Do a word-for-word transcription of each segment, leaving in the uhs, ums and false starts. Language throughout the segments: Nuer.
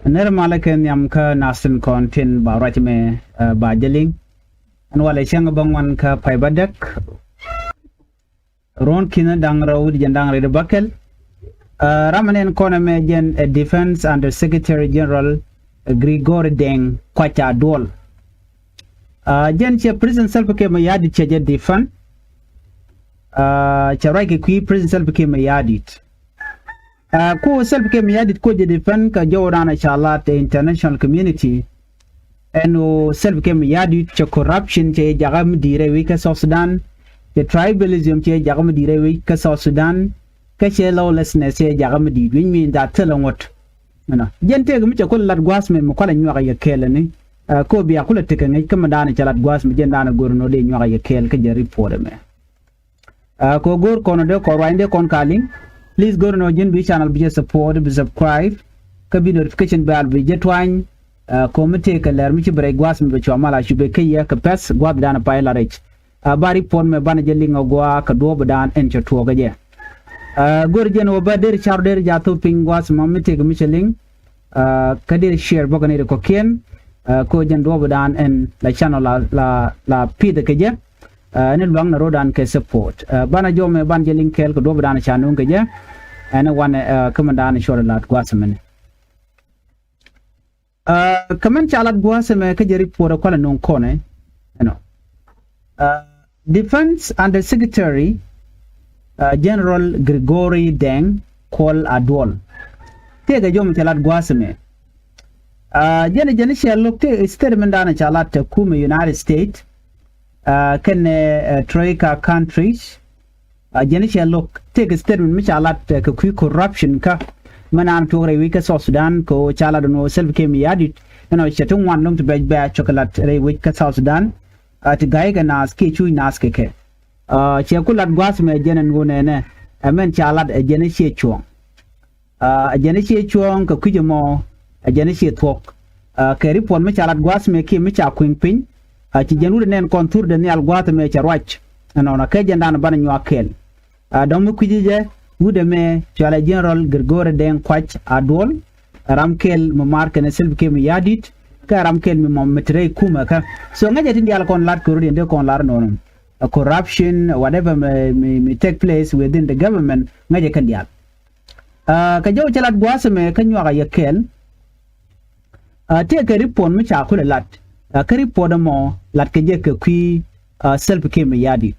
Nɛr malä kɛ nhiam kä nath tin kɔn tin ba ruac mɛ, ɛ, ba jɛ liŋ. Ɛn walɛ cäŋ bä ŋuan kä pay bä däk. Ruɔ̱n ki̱n da̱ŋ rɛw wi̱cdɛ jiɛn da̱ŋ rɛw bäkɛl. Ɛ, ram ɛn kɔn ɛmɛ jɛn ɛ Defense Under Secretary General, ɛ, Gregory Deng Kuac Aduol. Ɛ, jɛn cɛ President Salva Kiir Mayardit cɛ jɛ defend. Ɛ, cɛ ruac kɛ kui̱ President Salva Kiir Mayardit. Ɛ, ku Salva Kiir Mayardit ku jɛ defend kɛ jɔwdan ɛ ca lat ɛ international community. Ɛn ɣöö Salva Kiir Mayardit cɛ corruption cɛ jakä mi di̱i̱t rɛy wec kä South Sudan. Cɛ tribalism cɛ jakä mi di̱i̱t rɛy wec kä South Sudan. Kä cɛ lawlessness cɛ jakä mi di̱i̱t, which mean that thilɛ ŋuɔ̱t. Ɛnɔ. Jɛn tëëk mi cɛ kulɛ lat gua̱a̱th mɛ mi kualɛ nyuak a yɛ kɛɛl ɛni. Ɛ, ko bia kulɛ tekɛ ŋäc kä mi da̱a̱n cɛ lat gua̱a̱th mɛ jɛn da̱a̱n a go̱r ɛnɔ dee nyuak a yɛ kɛɛl kä jɛ report ɛmɛ. Ɛ, kɛ ɣöö go̱o̱r kɔn ɔ dee kɔn ruacni dee kɔn ka liŋ. Please go̱o̱r ɛnɔ ji̱n bi channel bi jɛ support, bi subscribe. Kä bi notification bell bi jɛ tuany. Ɛ, kɛ ɣöö mi tëëkɛ lɛr mi ci bi rɛc gua̱a̱th mi bɛ cua mal a cu bɛ kä yɛ kɛ pɛ̈th gua̱a̱th dan pay la rɛc. Ɛ, ba report mɛ banɛ jɛ liŋ a gua̱a̱ kɛ duɔ̱ɔ̱p dan ɛn cɛ tuɔɔk kɛ jɛ. Ɛ, go̱o̱r jɛn ɣöö bä der car der ja̱ thop piny gua̱a̱th mɔ mi tëëkɛ mi cɛ liŋ. Ɛ, kä deri share bä kɛ nɛy ti kɔ̱kiɛn. Ɛ, kɛ ɣöö jɛn duɔ̱ɔ̱p dan ɛn la channel la, la, la pith kɛ jɛ. Ɛ, ni lua̱ŋ na ro̱dan kɛ support. Ɛ, banɛ jɔmɛ banɛ jɛ liŋ kɛɛl kɛ duɔ̱ɔ̱p dan ca nuŋ kɛ jɛ. Ɛn wanɛ, ɛ, kä mi dan cuɔt lat gua̱a̱th mɛni. Ɛ, kä mɛn ca lat gua̱a̱th mɛ kä jɛ report ɛ kualɛ nuŋ kɔnɛ. Ɛnɔ. Ɛ, Defense Under Secretary, ɛ, General Gregory Deng Kuol Aduol. Tëëkɛ jɔmɛ ca lat gua̱a̱th mɛ. Ɛ, jɛn jɛn cɛ lo̱k tëë statement dan ca lat tɛ kumɛ United States. Ɛ, kɛnɛ, ɛ, Troika countries. Ɛ, jɛn cɛ lo̱k tëëkɛ statement mi ca lat, ɛ, kɛ kui̱ corruption kä. Mɛ naan tuɔk rɛy wec kä South Sudan kɛ ɣöö ca lat ɛn ɣöö Salva Kiir Mayardit. Ɛnɔ cɛ ti ŋuan lo̱ŋ ti bɛc bɛ cɔk lat rɛy wec kä South Sudan. Ɛ, ti ga̱ykɛ naath kiɛ cuuc naath kɛ kɛ. Ɛ, cɛ ku lat gua̱a̱th mɛ jɛn ɛn ɣöö nɛnɛ. Ɛ mɛn ca lat ɛ jɛn ciɛ cuɔ̱ɔ̱ŋ. Ɛ, ɛ jɛn ciɛ cuɔ̱ɔ̱ŋ kɛ kui̱c ɛmɔ. Ɛ jɛn ciɛ thuɔ̱k. Ɛ, kɛ report mi ca lat gua̱a̱th mɛ kiɛ mi ca kui̱ŋ piny. Ɛ, ci jɛn wut ɛ nɛn kɔn thurɛ nhial gua̱a̱th mɛ cɛ ruac. Ɛnɔnɔ kɛ jɛn dan banɛ nyuak kɛɛl. Ɛ, dɔ̱ŋ mi kui̱ci jɛ wut ɛmɛ cualɛ General Gregory Deng Kuac Aduol. Ɛ ram kɛl mi maar kɛnɛ Salva Kiir Mayardit. Kä ɛ ram kɛl mi mɔ mi te rɛy kumɛ kä. So ŋäcɛ tin diaal kɔn lat kɛ rut in dee kɔn lar nɔnɔ. Ɛ corruption, whatever mi, mi, mi take place within the government, ŋäcɛ kɛn diaal. Ɛ, kɛ jɔw cɛ lat gua̱a̱th ɛmɛ kä nyuak a yɛ kɛɛl. Ɛ, tëëkɛ report mi ca kulɛ lat. Ɛ, kä report ɛmɔ lat kɛ jɛ kɛ kui̱, ɛ, Salva Kiir Mayardit.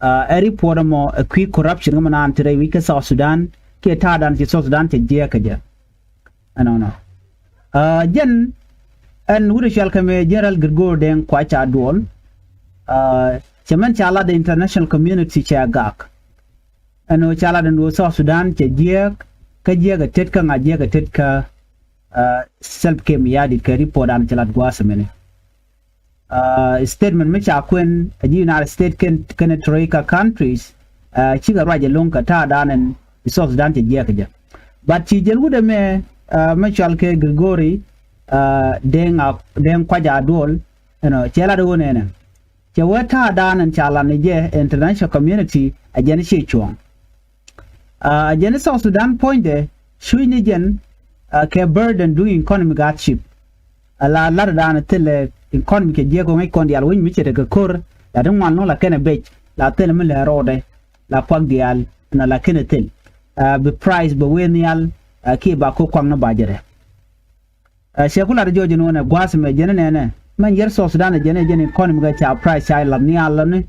Ɛ, ɛ report ɛmɔ ɛ kui̱ corruption kä mi naan te rɛy wec kä South Sudan kiɛ ta̱a̱dan ci South Sudan cɛ jiɛɛk kɛ jɛ. Ɛnɔnɔ. Ɛ, jɛn ɛn wut ɛ cual kɛ mɛ General Gregory Deng Kuac Aduol. Ɛ, cɛ mɛn ca lat the international community cɛ gak. Ɛn ɣöö ca lat ɛn ɣöö South Sudan cɛ jiɛɛk, kä jiɛɛk ɛ tet kä ŋa, jiɛɛk ɛ tet kä, ɛ, Salva Kiir Mayardit kɛ report an cɛ lat gua̱a̱th ɛmɛni. Ɛ, statement mi ca kuɛn ɛ ji̱ United States kɛn, kɛnɛ Troika countries, ɛ, cikɛ ruac ɛlɔ̱ŋ kɛ ta̱a̱dan ɛn South Sudan cɛ jiɛɛk kɛ jɛ. But ci jɛn wut ɛmɛ, ɛ, mi cɔal kɛ Gregory, ɛ, Deng a, Deng Kuac Aduol, ɛnɔ, cɛ lat ɣöö nɛnɛ. Cɛ wee ta̱a̱dan ɛn ca lat ni jɛ international community a jɛn ciɛ cuɔ̱ɔ̱ŋ. A jɛn South Sudan puɔ̱nydɛ cuc ni jɛn, a, kɛ burden duŋ economic hardship. A la lat dan thilɛ economy kɛ jiɛk kɔ ŋäc kɔn diaal wec mi cɛ tekɛ ko̱r la ti ŋuan lo̱ŋ la kɛnɛ bec la thilɛ mi lɛ rɔɔdɛ la kuak diaal na la kɛnɛ thil. A, bi price bɛ wee nhial, a, kiɛ ba ko̱ kuak ni bajɛrɛ. A, cɛ ku lat jɔɔc in wänɛ gua̱a̱th mɛ jɛn nɛnɛ mɛn yɛr South Sudan ɛ jɛn ɛ jɛn economy kɛ ca price ca lath nhial lɔni.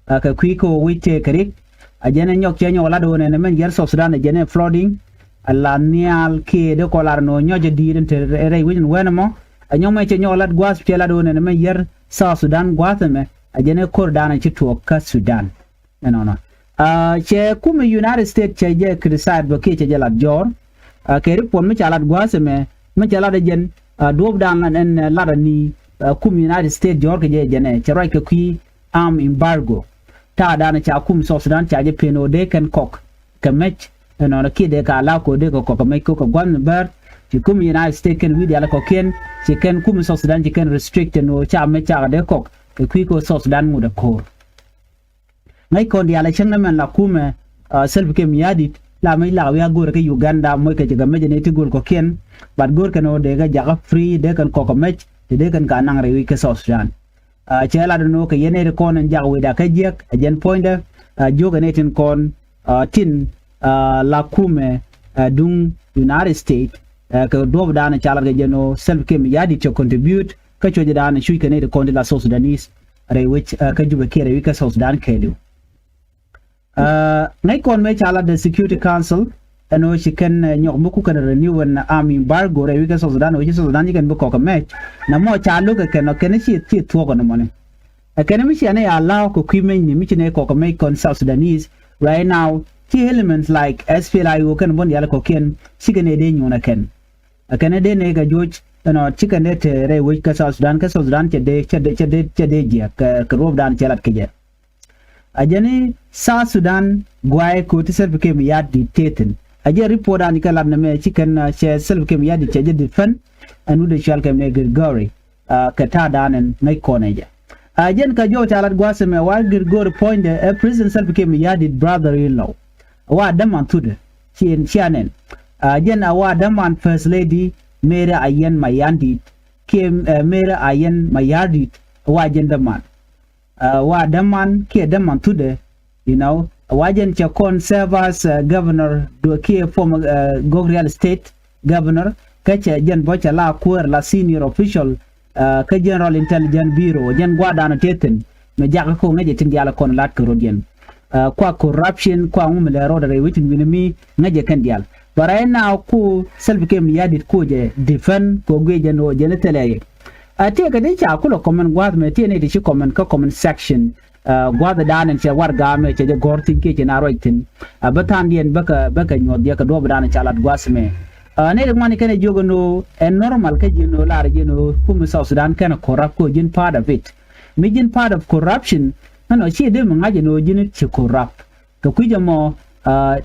A, kɛ kui̱ kä wec tëë kɛ rik a jɛn ɛ nyɔk cɛ nyɔk lat wänɛ nɛ mɛn yɛr South Sudan ɛ jɛn ɛ flooding. A lath nhial kiɛ dee kɔ lar nɔ nyɔc ɛ di̱i̱t in te rɛy wec in wänɛ mɔ. A nyɔk mɛ cɛ nyɔk lat gua̱a̱th cɛ lat wänɛ nɛ mɛn yɛr South Sudan gua̱a̱th ɛmɛ a jɛn ɛ ko̱r dan ɛ ci tuɔɔk kä Sudan. Ɛnɔnɔ. A, cɛ kumɛ United States cɛ jɛ criticize bä kiɛ cɛ jɛ lat jɔɔr. A, kɛ report mi ca lat gua̱a̱th ɛmɛ mi ca lat ɛ jɛn, a, duɔ̱ɔ̱pdan ɛn, ɛn, ɛ, lat ani, a, kum United States jɔɔr kɛ jɛ jɛn ɛ cɛ ruac kɛ kui̱ arm embargo. Ta̱a̱dan ca kum South Sudan ca jɛ pen ɣöö dee kɛn kɔk kɛ mec. Ɛnɔnɔ kiɛ dee ka la kɛ ɣöö dee kɛ kɔk kɛ mec kɛ kɛ gua̱th mi bär. Ci kum United States kɛn wi̱i̱ diaal kɔkiɛn ci kɛn kum South Sudan ci kɛn restrict ɛn ɣöö ca mec cakɛ dee kɔk kɛ kui̱ kɛ ɣöö South Sudan ŋut ɛ ko̱o̱r. Ŋäc kɔn diaal ɛ cäŋ ni mɛn la kumɛ, a, Salva Kiir Mayardit, la mec lak wi̱i̱ a go̱o̱rɛ kä Uganda moc kɛ cɛ kɛ mec ni ti go̱o̱l kɔ̱kiɛn. But go̱o̱rkɛn ɣöö dee kɛ jakä free, dee kɛn kɔk kɛ mec, te dee kɛn ka naŋ rɛy wec kä South Sudan. Cɛ lat ɛn ɣöö kɛ yɛn nɛy ti kɔn in jak wecda kä jiäk, ɛ jɛn puɔ̱nydɛ. Jiök ɛ nɛy tin kɔn tin la kumɛ duŋ United States kɛ duɔ̱ɔ̱pdan ca lat kɛ jɛn ɣöö Salva Kiir Mayardit cɛ contribute kä cuɔ̱cdan cuc kɛ nɛy ti kɔn ti la South Sudanese rɛy wec kä Jubɛ kiɛ rɛy wec kä South Sudan kɛɛliw. Ŋäc kɔn mëë ca lat the Security Council ɛn ɣöö ci kɛn nyɔk mi kukɛn renew ɛn arm embargo rɛy wec kä South Sudan, ɣöö ci South Sudan ci kɛn bi kɔk kɛ mɛc. Nɛmɔ ca lo̱k ɛ kɛn ɔ kɛn ci ci thuɔ̱k ɔ nɛmɔni. Ɛ kɛn mi ci ɛn ɛ allow kɛ kui̱ mecni mi ci nɛ kɔk kɛ mɛc kɔn South Sudanese right now, ci elements like S P L A I O kɛn bun diaal kɔ̱kiɛn ci kɛn ɛ dee nyuun ɛ kɛn. Ɛ kɛn ɛ dee nɛ kɛ juɔc ɛn ɔ ci kɛn dee te rɛy wec kä South Sudan, kä South Sudan cɛ dee cɛ dee cɛ dee cɛ dee jiɛk kɛ kɛ ruɔpdan cɛ lat kɛ jɛ. A jɛn i̱ South Sudan guay ko̱ ti Salva Kiir Mayardit tethin. A jɛn report an kɛ lat nɛmɛ ci kɛn cɛ Salva Kiir Mayardit cɛ jɛ defend ɛn wut ɛ cual kɛ mɛ Gregory kɛ ta̱a̱ da̱a̱n ɛn ŋäc kɔn ɛ jɛ. A jɛn kɛ jɔw ca lat gua̱a̱th ɛmɛ wa Gregory puɔ̱nydɛ ɛ President Salva Kiir Mayardit brother in law. Wa däman thutdɛ ci ɛn cia nɛn. A jɛn a wa däman First Lady Mary Ayɛn Mayardit kiɛ Mary Ayɛn Mayardit wa jɛn däman. Wa däman kiɛ däman thutdɛ, you know, wa jɛn cɛ kɔn serve as governor duɛ kiɛ former Gogrial State governor. Kä cɛ jɛn bä cɛ la kuäär la senior official kä General Intelligence Bureau, jɛn gua̱a̱r da̱a̱n tëë thi̱n mɛ jakä ko̱ ŋäcɛ tin diaal kɔn lat kɛ rot yɛn. Kua corruption kua ŋu mi lɛ rot rɛy wecin wi̱ni mi ŋäcɛ kɛn diaal. But right now ku Salva Kiir Mayardit ku jɛ defend ku guic jɛn ɣöö jɛn thilɛ yɛ. A tëëkɛ di ca kulɛ comment gua̱a̱th mɛ tëë ni ti ci comment kä comment section. Gua̱a̱th da̱a̱n in cɛ warɛgak mɛ cɛ jɛ gɔ̱r thi̱n kiɛ cɛ na ruac thi̱n. A bä tha̱a̱ŋdiɛn bäkɛ bäkɛ nyuɔ̱th jɛ kɛ duɔ̱ɔ̱p da̱a̱n in ca lat gua̱a̱th mɛ. Nɛy ti ŋuani kɛn ɛ jiök ɛn ɣöö ɛ normal kä ji̱n ɣöö lar ji̱n ɣöö kumi South Sudan kɛn ɛ corrupt kä ji̱n part of it. Mi ji̱n part of corruption ɛn ɔ ci dee mi ŋa̱c ɛn ɣöö ji̱n ci corrupt. Kɛ kui̱c ɛmɔ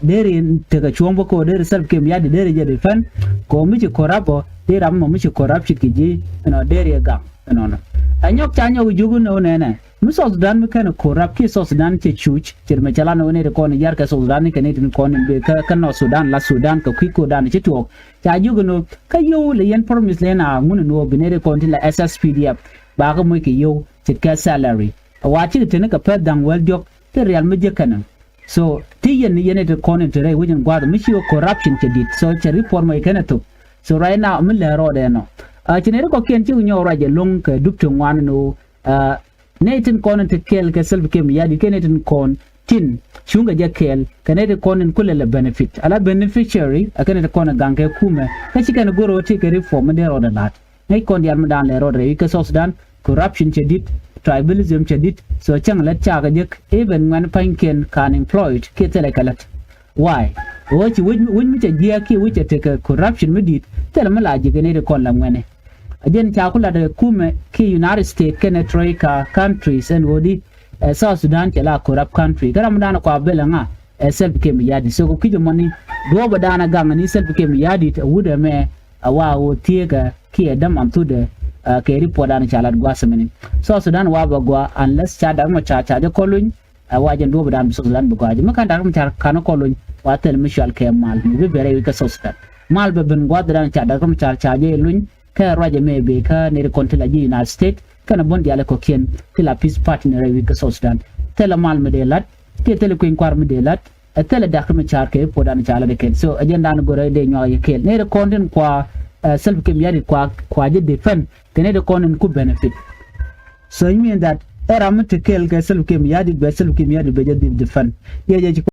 deri tekɛ cuɔ̱ŋ bä kɛ ɣöö deri Salva Kiir Mayardit deri jɛ defend kɛ ɣöö mi ci corrupt ɔ deri ram ɛmɔ mi ci corrupt cit kɛ ji̱ ɛn ɔ deri ɛ gam ɛnɔnɔ. Ɛ nyɔk ca nyɔk jiök ɛn ɣöö nɛnɛ mi South Sudan mi kɛn ɛ corrupt kiɛ South Sudan cɛ cuc cit mɛ cɛ lan ɣöö nɛy ti kɔn ɛ yar kɛ South Sudan ni kɛ nɛy ti kɔn in bee kä North Sudan la Sudan kɛ kui̱ ko̱dan ci tuɔɔk. Ca jiök ɛn ɣöö kä yio̱w lɛ yɛn promise lɛ na ŋun ɛn ɣöö bi nɛy ti kɔn tin la S S P D F bakä moc kɛ yio̱w ce̱tkɛ salary. Wa cikɛ teni kɛ pɛth da̱ŋ wäl diɔ̱k ti rial mi jiäk kɛnɛ. So ti yɛn yɛn iti kɔn in te rɛy wec in gua̱a̱th mi ci ɣä corruption cɛ di̱t. So cɛ report mɔ ikɛn ɛ thok. So right now mi lɛ rɔɔdɛ nɔ ci nɛy ti kɔ̱kiɛn cikɛ nyɔk ruac ɛlɔ̱ŋ kɛ dup ti ŋuan ɛn ɣöö nɛy tin kɔn in te kɛɛl kɛ Salva Kiir Mayardit kɛ nɛy tin kɔn tin cuŋkɛ jɛ kɛɛl kɛ nɛy ti kɔn in kulɛ lɛ benefit ala beneficiary ɛ kɛ nɛy ti kɔn in gaŋ kɛ kumɛ kä ci kɛn go̱r ɣöö ti kɛ reform mi dee rɔɔdɛ la̱t. Ŋäc kɔn diaal mi da̱a̱n lɛ rɔɔdɛ rɛy wec kä South Sudan. Corruption cɛ di̱t, tribalism cɛ di̱t. So cäŋ lät cakɛ jek even ŋuɛ̈ni pa̱nykiɛn ka̱n employed kiɛ thilɛ kɛ lät. Why? Ɣöö ci wec mi cɛ jiääk kiɛ wec cɛ tekɛ corruption mi di̱i̱t thilɛ mi la ji̱ kɛ nɛy ti kɔn la ŋuɛ̈ni. A jɛn ca ku lat ɛ kumɛ kiɛ United States kɛnɛ Troika countries ɛn ɣöö di ɛ South Sudan cɛ la corrupt country kä ram mi da̱a̱n kua bel ɛŋa ɛ Salva Kiir Mayardit. So kɛ kui̱c ɛmɔni duɔ̱ɔ̱p ɛ da̱a̱n ɛ gaŋ ni Salva Kiir Mayardit ɛ wut ɛmɛ. A wa ɣöö thieekä kiɛ däman thutdɛ kɛ report dan ca lat gua̱a̱th mini. South Sudan wa bɛ gɔaa unless ca Dak Macar ca jɛ kɔn luny. A wa jɛn duɔ̱ɔ̱p dan bi South Sudan bi gɔaa jɛ mi ka̱n Dak Macar ka̱n kɔn luny wa thil mi cual kɛ mal mi bi bɛrɛ wi̱c kä South Sudan. Mal bɛ ben gua̱a̱th dan ca Dak Macar ca jɛ luny kɛ ruacɛ mɛ bee kä nɛy ti kɔn ti la ji̱ United States kɛnɛ buɔ̱n diaal kɔ̱kiɛn ti la peace partner rɛy wi̱c kä South Sudan. Thilɛ mal mi dee la̱t kiɛ thilɛ kui̱ny kua̱r mi dee la̱t. Ɛ thilɛ Dak Macar kɛ i̱ puɔ̱t dan ca lat ɛ kɛn. So ɛ jɛn dan go̱rɛ dee nyuak yɛ kɛɛl nɛy ti kɔn tin kua Salva Kiir Mayardit kua kua jɛ defend kɛ nɛy ti kɔn tin ku benefit. So it mean that ɛ ram mi te kɛɛl kɛ Salva Kiir Mayardit bɛ Salva Kiir Mayardit bɛ jɛ dhil defend. Yɛ jɛ ci